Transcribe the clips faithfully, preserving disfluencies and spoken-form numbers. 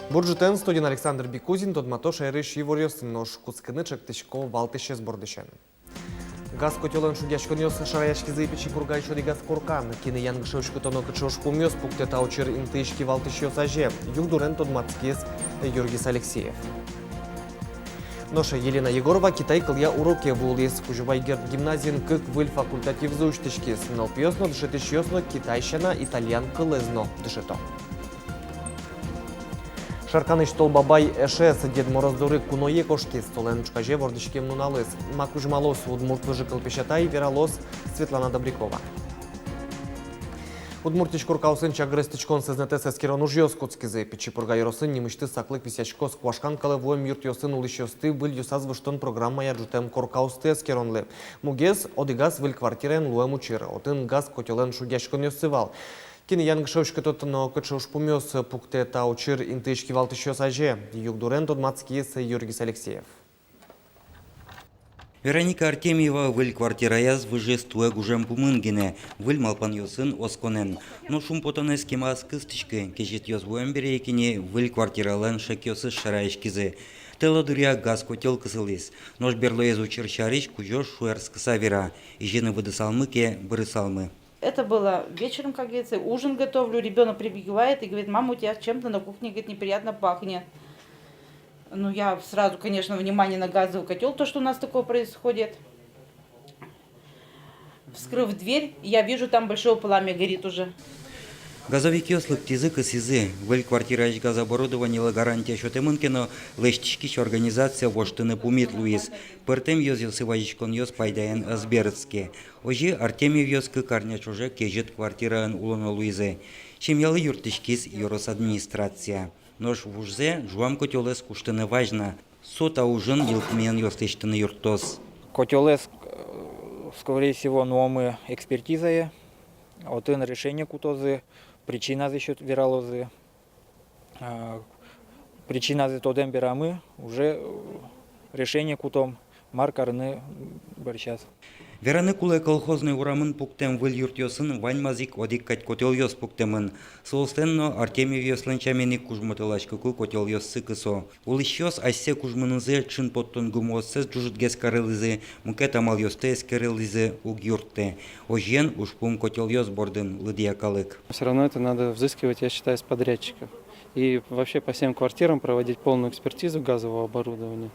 Бур ӝытэн! Студиын Александр Бикузин. Тодмато шаерысь иворъёсын. Нош кутскыны чектӥсько валтӥсез бордысен. Газ котёлэн шугъяськонъёс шараяськизы Пичи Пургаысь одӥгаз коркан. Кинэ янгыше уськыто но кыӵе ужпумъёс пуктэ та учыр интыысь кивалтӥсьёс азе, югдурен тодматскиз Юргис Алексеев. Нош Елена Егорова китай кылъя уроке вуылӥз. Кузебай Герд гимназиын кык выль факультативзы усьтӥськиз. Нылпиос но, дышетӥсьёс но китай сяна итальян кылэз но дышето. Шарканысь Тол Бабай эшез Дед Мороз доры куное кошкиз. Солэн ӵуказе вордӥськем нуналыз. Ма кузьмалоз удмурт выжыкыл песятай, вералоз Светлана Добрякова. Удмуртиысь коркаосын чагыр эстӥськон сӧзнэтэз эскерон ужъёс кутскизы. Пичи Пурга ёросын нимысьтыз саклык висъяськоз куашкан калэ вуэм юртъёсын улӥсьёсты выль ёзаз выжтон программая ӝутэм коркаосты эскеронлы. Мугез — одӥгаз выль квартираен луэм учыр. Отын газ котёлэн шугъяськонъёссы вал. Кинэ янгыше уськытод но кыӵе ужпумъёс пуктэ та учыр интыысь кивалтӥсьёс азе, югдурен тодматскиз Юргис Алексеев. Вероника Артемьева выль квартираяз выжиз туэ гужем пумын гинэ. Выль малпанъёсын, осконэн. Но шумпотонэз кема ӧз кыстӥськы. Кезьытъёс вуэм бере ик ини выль квартиралэн шекъёсыз шараяськизы. Тӧло дыръя газ котёл кысылӥз. Нош берлоез учыр сярысь кузё шуэрскыса вера: изьыны выдысалмы ке, бырысалмы. Это было вечером, как говорится, ужин готовлю, ребёнок прибегает и говорит: «Мама, у тебя чем-то на кухне, говорит, неприятно пахнет». Ну, я сразу, конечно, внимание на газовый котёл, то, что у нас такое происходит. Вскрыв дверь, я вижу, там большое пламя горит уже. Газовикъёс лыктӥзы, кысӥзы. Выль квартираысь газ оборудованилы гарантия сётэмын ке но, лэсьтӥськись организация воштыны пумит луиз. Пӧртэм ёзъёсы вазиськонъёс пайдаен ӧз берытске. Озьы Артемьевъёс кык арня ӵоже кезьыт квартираын улоно луизы. Семьялы юрттӥськиз ёрос администрация. Нош вужзэ ӝуам котёлэз куштыны вазь на. Со та ужын йылпумъянъёс лэсьтыны юрттоз. Котёлэз, э, скорее всего, нуомы экспертизае. Отын решение кутозы, причиназы сёт-, вералозы. А, причиназы тодэм берамы, уже, э, решение кутом, мар карыны бӧрсяз. Вераны кулэ, Колхозной урамын пуктэм выль юртъёсын ваньмаз ик одӥг кадь котёлъёс пуктэмын. Соослэн но Артемьевъёслэн сямен ик кужмотыласькыку котёлъёссы кысо. Улӥсьёс асьсэ кужмынызы ӵын поттон гумыоссэс ӝужытгес карылӥзы, мукет амалъёсты эскерылӥзы, уг юрттэ. Озьыен, ужпум котёлъёс бордын, лыдъя калык. Всё равно это надо взыскивать, я считаю, с подрядчиков. И вообще по всем квартирам проводить полную экспертизу газового оборудования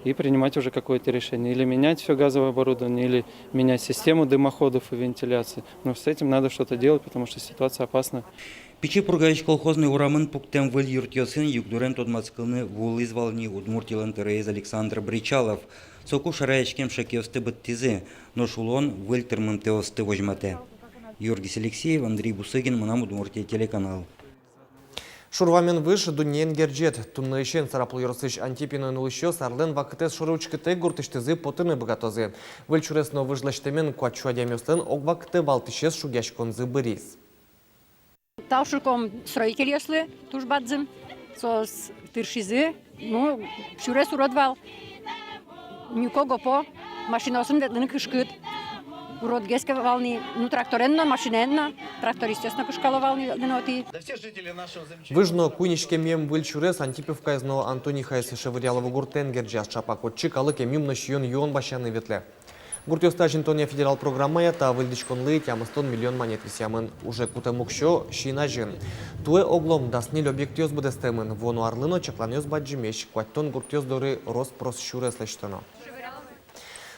и принимать уже какое-то решение. Или менять всё газовое оборудование, или менять систему дымоходов и вентиляции. Но с этим надо что-то делать, потому что ситуация опасна. Пичи Пургаысь Колхозной урамын пуктэм выль юртъёсын югдурен тодматскылыны вуылӥз вал ни Удмуртилэн тӧроез Александр Бречалов. Соку шараяськем шекъёсты быдтӥзы, нош улон выль тырмымтэосты возьматэ. Юргис Алексеев, Андрей Бусыгин, «Мынам Удмуртие» телеканал. Шур вамен выж — дуннеен герӟет. Туннэысен Сарапул ёросысь Антипиноын улӥсьёс арлэн вакытэз шоры учкытэк гуртысьтызы потыны быгатозы. Выль сюрес но выж лэсьтэмен куать сю адямиослэн ог вакытэ валтӥсез шугъяськонзы быриз. Тау шуиськом строительёслы, туж бадӟым. Соос тыршизы. Ну, сюрес урод вал. Нюко-гопо, машинаосын ветлыны кышкыт. Уродгес ке вал ни, ну, тракторен но, машинаен но, трактористъёс но кышкало вал ни, но отӥ. Выж но куинь иськемъем выль сюрес Антиповкаез но Антонихаез шевыръяло. Вугуртэн герӟаз. Ӵапак отчы калык эмъюм но сиён-юон басьяны ветлэ. Гуртъёсты азинтонъя федерал программая та выльдӥськонлы тямыстон миллион манет висъямын. Уже кутэм уксё син азьын. Туэ оглом дас ньыль объектъёс быдэстэмын. Вуоно арлы но чакланъёс бадӟымесь: куатьтон гуртъёс доры рос-прос сюрес лэсьтоно.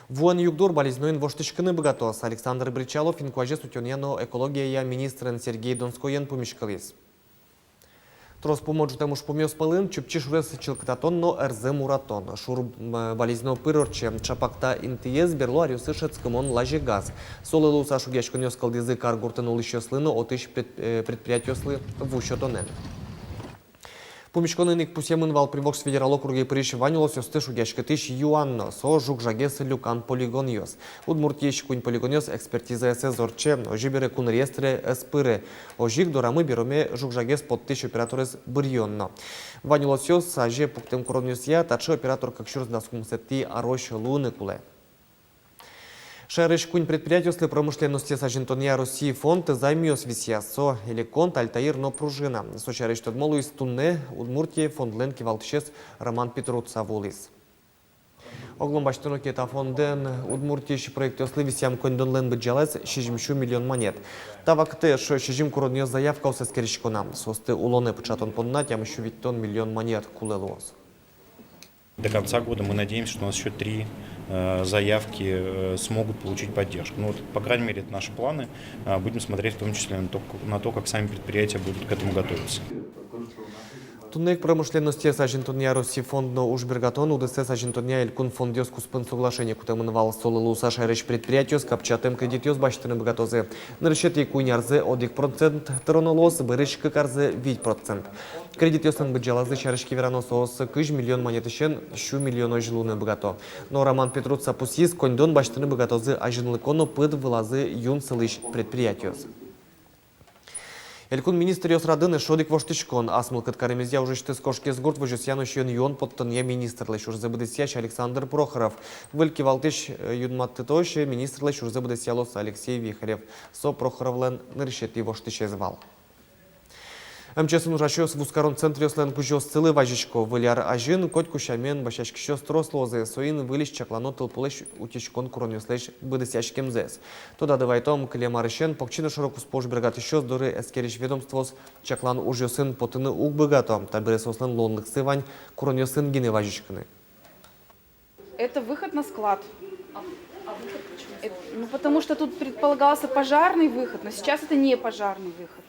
Вуэн югдур Балезиноын воштӥськыны быгатоз. Александр Бречалов инкуазез утёнъя но экологияя министрен Сергей Донскоен пумиськылӥз. Трос пумо ӝутэм ужпумъёс пӧлын Чупчи шурез чылкытатон но ӧрзэм уратон. Шур, м, Балезино пыр ортче. Ӵапак та интыез берло аръёсы шӧдскымон лазе газ. Солы луыса шугъяськонъёс кылдӥзы каргуртын улӥсьёслы но отысь пред-, э, предприятиослы ву сётонэн. Пумиськонын ик пусъемын вал Приволжск федерал округе пырись вань улосъёсты шугъяськытӥсь юан но. Со жуг-жагез люкан полигонъёс. Удмуртиысь куинь полигонъёс экспертизаез ӧз ортче, озьы бере кун реестре ӧз пыры. Озьы ик дорамы бероме жуг-жагез поттӥсь операторез быръён но. Вань улосъёс азе пуктэм куронъёсъя таӵе оператор кык сюрс дас укмысэтӥ арозь луыны кулэ. Шаерысь куинь предприятиослы промышленностез азинтонъя Россиысь фонд займъёс висъяз. Со «Элекон», «Альтаир» но «Пружина». Со сярысь тодмо луиз туннэ Удмуртие фондлэн кивалтӥсез Роман Петруца вуылӥз. Огъя басьтоно ке, та фондэн Удмуртиысь проектъёслы висъям коньдонлэн быдӟалаез сизьымсю миллион манет. Та вакытэ эшшо сизьым куронъёс заявкаос эскерисько на. Соосты улонэ пыӵатон понна тямыссю витьтон миллион манет кулэ луоз. До конца года мы надеемся, что у нас ещё три, э, заявки, э, смогут получить поддержку. Ну вот, по крайней мере, это наши планы. А, будем смотреть в том числе на то, к-, на то, как сами предприятия будут к этому готовиться. Туннэ ик промышленностез азинтонъя Россиысь фонд но ужбергатон удысэз азинтонъя элькун фондъёс куспын соглашение кутэмын вал. Солы луыса шаерысь предприятиос капчиятэм кредитъёс басьтыны быгатозы. Нырысетӥ куинь арзэ одӥг процент тыроно луоз, бӧрысь кык арзэ вить процент. Кредитъёслэн быдӟалазы сярысь ке верано, соос кызь миллион манетысен сю миллионозь луыны быгато. Но Роман Петруца пусйиз, коньдон басьтыны быгатозы азинлыко но пыд вылазы юн сылӥсь предприятиос. Элькун министръёс радын эшшо одӥг воштӥськон. Ас мылкыд каремезъя ужысьтыз кошкиз гурт возёсъя но сиён-юон поттонъя министрлэсь ужзэ быдэсъясь Александр Прохоров. Выль кивалтӥсь, э, юнматытозь министрлэсь ужзэ быдэсъялоз Алексей Вихарев. Со Прохоровлэн нырысетӥ воштӥсез вал. МЧС-ын ужасьёс вузкарон центръёслэн кузёоссылы вазисько. Выль ар азьын котьку сямен басьяськисьёс трос луозы. Соин выльысь чаклано тылпулэсь утиськон куронъёслэсь быдэсъяськемзэс. Тодады вайытом, кылем арысен покчи но шоро-куспо ужбергатӥсьёс доры эскерись ведомствоос чаклан ужъёсын потыны уг быгато. Табере соослэн луонлыксы вань куронъёсын гинэ вазиськыны. Это выход на склад. А, а выход почему? Эт-, ну, потому что тут предполагался пожарный выход, но сейчас это не пожарный выход.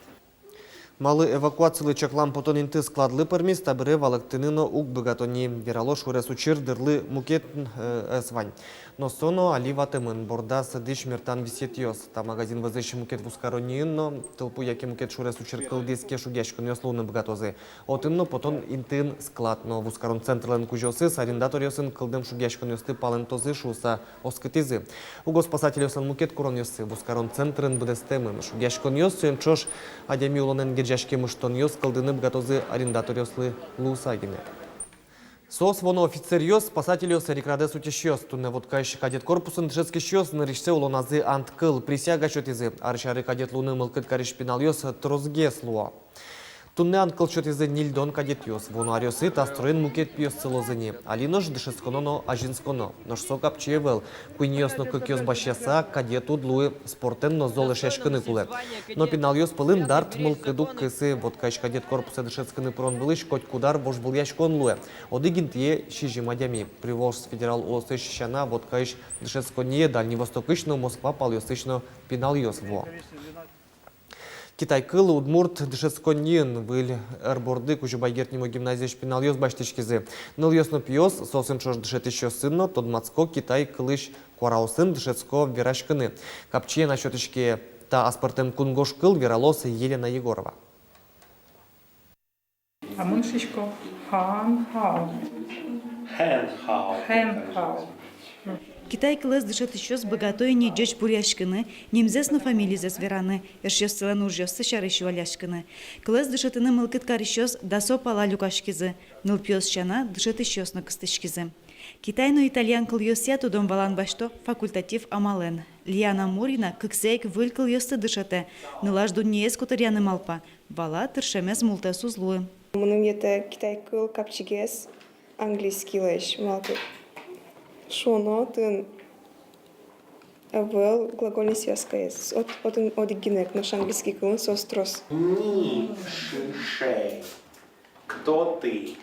Малы эвакуацилы чаклам потон инты складлы пӧрмиз, табере валэктыны но уг быгато ни. Верало, шуэрес учыр дырлы мукет, э, ӧс вань. Но со но али ватэмын. Бордаз дӥсь мертан висъетъёс. Та магазин вӧзысь мукет вузкаронниын но тылпу яке мукет шуэрес учыр кылдӥз ке, шугъяськонъёс луыны быгатозы. Отын но потон интыын склад но вузкарон центрлэн кузёосыз арендаторъёсын кылдэм шугъяськонъёсты палэнтозы шуыса оскытӥзы. Уго спасательёслэн мукет куронъёссы вузкарон центрын быдэстэмын. Шугъяськонъёс соин ӵош адями улонэн герӟаськем ыштонъёс кылдыны быгатозы арендаторъёслы луыса гинэ. Соос вуоно офицеръёс, спасательёс, эрикрадэз утисьёс. Туннэ Воткаысь кадет корпусын дышетскисьёс нырысьсэ улоназы ант кыл, присяга сётӥзы. Арысь аре кадет луыны мылкыд карись пиналъёс тросгес луо. Туннэ ант кыл сётӥзы ньыльдон кадетъёс. Вуоно аръёсы та строен мукет пиос сылозы ни. Али нош дышетсконо но азинсконо. Нош со капчи ӧвӧл. Куиньёс но кыкъёс басьяса, кадет уд луы, спортэн но зол эшъяськыны кулэ. Но пиналъёс пӧлын дарт мылкыд уг кысы. Воткаысь кадет корпусэ дышетскыны пырон вылысь котькуд ар вожвылъяськон луэ. Одӥг интые сизьым адями. Приволжск федерал улосысь сяна, Воткаысь дышетсконние Дальний Востокысь но Москва палъёсысь но пиналъёс вуо. Китай кыл удмурт дышетсконниын. Выль ӧр борды Кузебай Герд нимо гимназиысь пиналъёс басьтӥськизы. Нылъёс но пиос, соосын ӵош дышетӥсьёсын но, тодматско китай кылысь куараосын, дышетско вераськыны. Капчиен-а сётӥське та аспӧртэм кунгож кыл, вералоз Елена Егорова. А мон шуисько хан-хао. Хэн-хао. Хэн-хао. Китай кылэз дышетӥсьёс быгато ини ӟечбуръяськыны, нимзэс но фамилизэс вераны, эшъёссылэн ужъёссы сярысь юалляськыны. Кылэз дышетыны мылкыд карисьёс дасо пала люкаськизы, нылпиос сяна, дышетӥсьёс но кыстӥськизы. Китай но итальян кылъёсъя тодон-валан басьто факультатив амалэн. Лиана Мурина кыксэ ик выль кылъёсты дышетэ, нылаш дуннеез котыръяны малпа, вала, тыршемез мултэс уз луы. Мыным йӧтэ китай кыл капчигес английскийлэсь, малы ке шуоно, отын ӧвӧл глагольной связкаез. От, отын одӥг гинэ ик, нош английский кылын соос трос. Ни, ши, шей. Кто ты?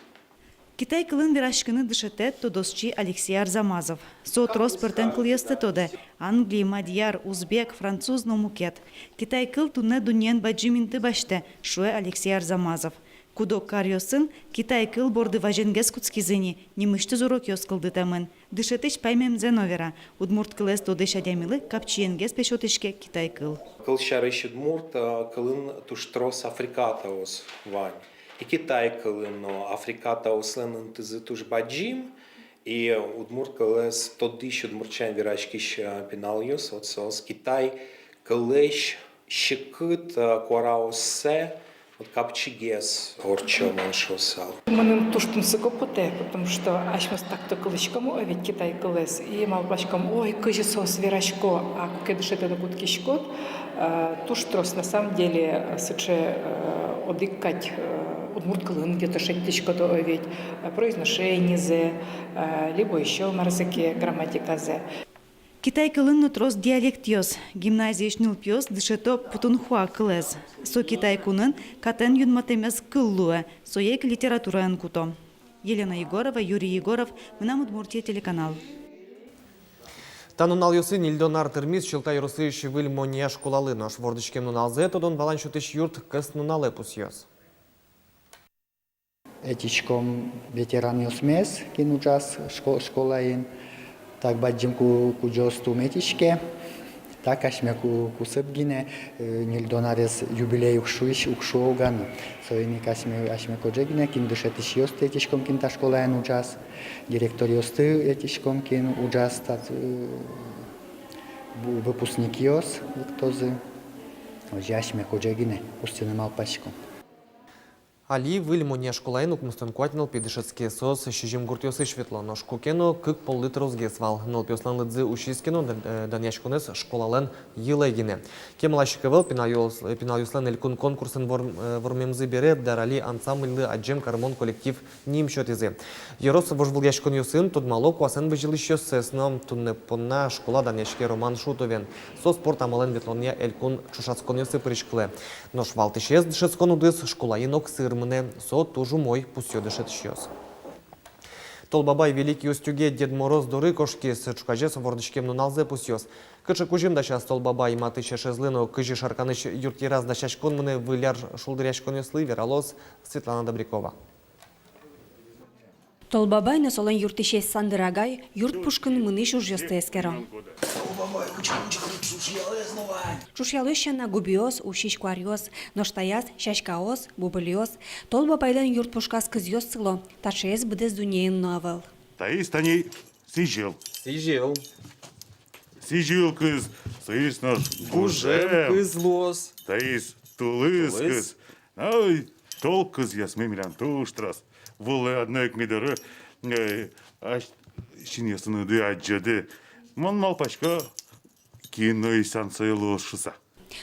Китай кылын вераськыны дышетэ тодосчи Алексей Арзамазов. Со трос пӧртэм кылъёсты тодэ: англи, мадьяр, узбек, француз но мукет. Китай кыл туннэ дуннеын бадӟым инты басьтэ, шуэ Алексей Арзамазов. Куд-ог каръёсын китай кыл борды вазенгес кутскизы ни, нимысьтыз урокъёс кылдытэмын. Дышетӥсь паймемзэ но вера: удмурт кылэз тодӥсь адямилы капчиенгес, пе, сётӥське китай кыл. Кылсярысь, удмурт, а, кылын туж трос аффрикатаос вань. И китай кылын но аффрикатаослэн интызы туж бадӟым, и удмурт кылэз тодӥсь, удмурт сямен вераськись, а, пиналъёс, вот соос китай кылэсь секыт, а, куараоссэ Капчигес ортчо, мон шуысал. Мыным туж тунсыко потэ, потому что асьмеос так-то кылӥськом, о, ведь китай кылэз, и малпаськом: ой, кызьы соос верасько. А куке дышетыны кутскиськод, э, туж трос, на самом деле, сыӵе, э, одӥг кадь, э, удмурт кылын где-то шедьтӥськод, о, ведь, э, произношенизэ, э, либо ещё мар-зэ ке, грамматиказэ. Китай кылын но трос диалектъёс. Гимназиысь нылпиос дышето путунхуа кылэз. Со Китай кунын катэн юнматэмез кыл луэ, сое ик литератураен куто. Елена Егорова, Юрий Егоров, «Мынам Удмуртие» телеканал. Та нуналъёсы ньыльдон ар тырмиз Сюмси ёросысь Выль Монья школалы. Нош вордӥськем нуналзэ тодон-валан сётӥсь юрт кӧснуналэ пусъёз. Ӧтиськом ветеранъёсмес, кин ужаз шко-, школаын. Так бадӟым ку-, кузёосты ум ӧтиське. Так асьме ку-, кусып гинэ, э, ньыльдон арес юбилей уг шуись, уг шуо ук но. Соин ик асьме, асьме кожа гинэ, кин дышетӥсьёсты ӧтиськом, кин та школаын ужаз, директоръёсты ӧтиськом, кин ужаз та, э, ву-, выпускникъёс лыктозы. Озьы асьме кожа гинэ усьтыны малпаськом. Али Выль Монья школаын укмыстон куать нылпи дышетске, соос сизьым гуртъёсысь ветло, нош куке но кык поллы тросгес вал. Нылпиослэн лыдзы усиз ке но, дан-, э, данъяськонэз школалэн йылэ гинэ. Кемалась ик ӧвӧл, пиналъёс-, э, пиналъёслэн элькун конкурсын вор-, э, вормемзы бере, «Дарали» ансамбльлы адӟем карымон коллектив ним сётӥзы. Ёрос вожвылъяськонъёсын тодмало куасэн бызьылӥсьёссэс но. Туннэ понна школа данъяське Роман Шутовен. Со спорт амалэн ветлонъя элькун чошатсконъёсы пыриськылэ. Нош валтӥсез дышетскон удыс школаын огсыр мынэ, со туж умой, пусъё дышетӥсьёс. Тол Бабай Великий Устюге Дед Мороз доры кошкиз, ӵуказе со вордӥськем нуналзэ пусъёз. Кыӵе кузьым дасяз Тол Бабай матысь эшезлы но кызьы Шарканысь юртъераз дасяськон мынэ выль ар шулдыръяськонъёслы, вералоз Светлана Добрякова. Тол Бабай но солэн юрттӥсез Сандыр агай юрт пушкын мынӥсь ужъёсты эскеро. Ӵушъялозь сяна губиос, усись куаръёс, нош таяз сяськаос, бубылиос. Тол Бабайлэн юрт пушказ кызъёс сыло, таӵеез быдэс дуннеын но ӧвӧл. Таиз тани сӥзьыл. Сӥзьыл. Сӥзьыл кыз, соиз нош гужем кыз луоз. Таиз тулыс кыз. Ой, тол кызъёсмы милям туж трос. Вуылэ одно ик ми доры, э, ась-, синъёсыныды адӟоды. Мон малпасько, кин но исян сое луоз шуыса.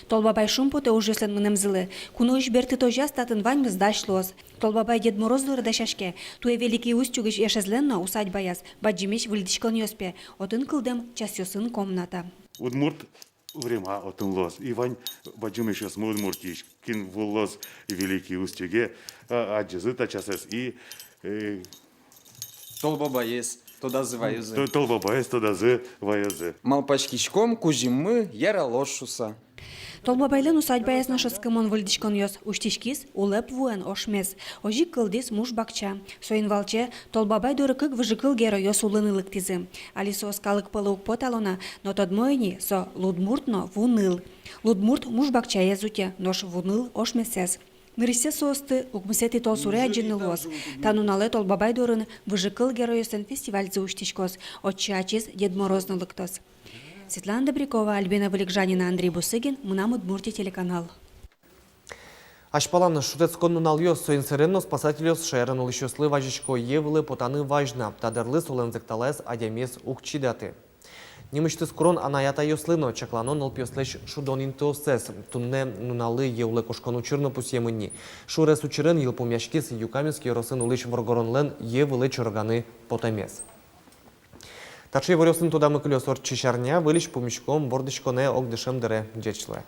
Тол Бабай шумпотэ ужъёслэн мынэмзылы. Куноысь бертытозяз татын ваньмыз дась луоз. Тол Бабай Дед Мороз доры дасяське. Туэ Великий Устюгысь эшезлэн но усадьбаяз, бадӟымесь выльдӥськонъёс пе. Отын кылдэм часъёсын комната. Удмурт время отын луоз. И вань бадӟым эшъёсмы Удмуртиысь, кин вуылоз Великий Устюге, а, адӟозы та часэз и, э, Тол Бабаез тодазы ваёзы. Тол Бабаез тодазы ваёзы. Малпаськиськом, кузьыммы яралоз шуыса. Тол Бабайлэн усадьбаез но шӧдскымон выльдӥськонъёс. Усьтӥськиз улэп вуэн ошмес. Озьы ик кылдӥз муш бакча. Соин валче Тол Бабай доры кык выжыкыл геройёс улыны лыктӥзы. Али соос калык пӧлы уг потало на, но тодмо ини: со Лудмурт но Вуныл. Лудмурт муш бакчаез утё, нош Вуныл — ошмесэз. Нырысьсэ соосты укмысэтӥ толсуре адӟыны луоз. Та нуналэ Тол Бабай дорын выжыкыл геройёслэн фестивальзы усьтӥськоз. Отчы ачиз Дед Мороз но лыктоз. Светлана Добрякова, Альбина Вылегжанина, Андрей Бусыгин, «Мынам Удмуртие» телеканал. Азьпалан шутэтскон нуналъёс. Соин сэрен но спасательёс шаерын улӥсьёслы вазисько: йӧ вылэ потаны вазь на, та дырлы солэн зӧкталаез адямиез уг чидаты. Нимысьтыз курон анай-атайёслы но, чаклано нылпиослэсь шудон интыоссэс. Туннэ нуналлы йӧ улэ кошкон учыр но пусъемын ни. Шурес учырен йылпумъяськиз Юкаменск ёросын улӥсь воргоронлэн йӧ вылэ чорыганы потэмез. Таӵе иворъёсын тодамы кылёз ортчись арня. Выльысь пумиськом вордӥськонэ ог дышем дыре. Ӟеч луэ.